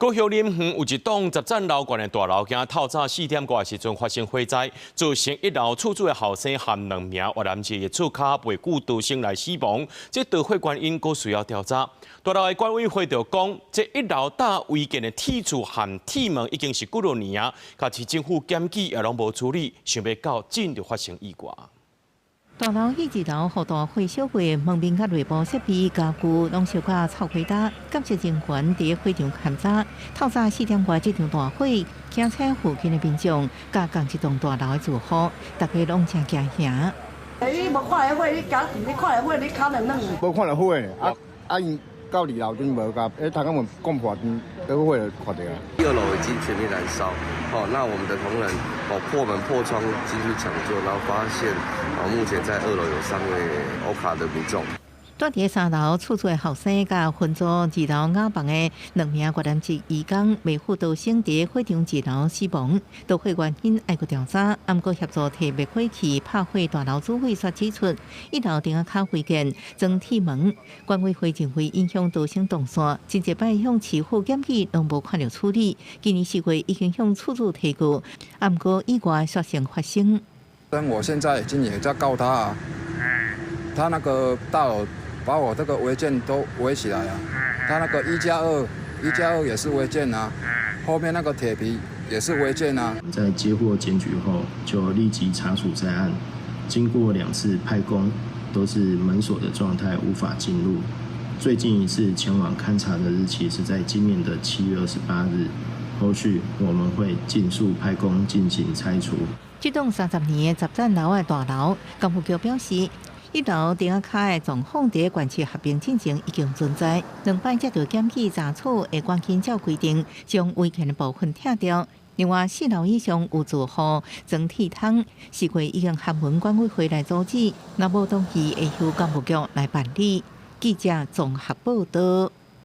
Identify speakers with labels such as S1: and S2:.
S1: 高雄林園有一棟十層樓懸的大樓，今仔透早4點外的時陣發生火災，造成一樓厝主的後生和兩名越南籍的厝跤袂顧逃生來死亡。這著火原因閣需要調查。大樓的管委會就講，這一樓搭違建的鐵柱和鐵門已經是幾落年啊，共市政府檢舉也攏無處理，想袂到真就發生意外。
S2: 大樓彼一樓予大火燒過，門面佮內部設備家具攏燒甲臭火焦。監視人員佇火場勘查，透早4點外這場大火，驚醒附近的民眾，佮仝一棟大樓的住戶，大家攏誠驚嚇。
S3: 你無看著火，你敢你看著火，你跤軟軟。
S4: 無看著火呢，啊啊𪜶到二樓陣無共，彼頭仔門講破陣，彼火就看著啊。
S5: 二樓已經全面燃燒，哦，那我們的同仁哦破門破窗進去搶救，然後發現哦目前在二樓有三位歐卡的民眾。
S2: 蹛佇三樓厝主的後生佮分租二樓雅房的兩名越南籍移工，袂赴逃生佇火場二樓死亡。著火原因愛閣調查，毋過協助提滅火器拍火大樓主火煞指出，一樓頂仔跤違建裝鐵門，管委會認為影響逃生動線，真濟擺向市府檢舉攏無看著處理。今年4月已經向厝主提告，毋過意外煞先發生。
S6: 但我現在已經也在告他啊，他那個大樓把我這個違建都圍起來啊，他那個1加2，1加2也是違建啊，後面那個鐵皮也是違建啊。
S7: 在接獲檢舉後，就立即查處在案。經過兩次派工，都是門鎖的狀態，無法進入。最近一次前往勘查的日期是在今年的7月28日。後續我們會盡速派工進行拆除。
S2: 這棟30年的十層樓的大樓，工務局表示，一樓頂仔跤的狀況佇縣市合併進前已經存在，兩擺接著檢舉查處，會趕緊照規定將違建的部分拆掉。另外，四樓以上有住戶裝鐵窗，4月已經函文管委會來阻止，若無同意會由工務局來辦理。記者綜合報導。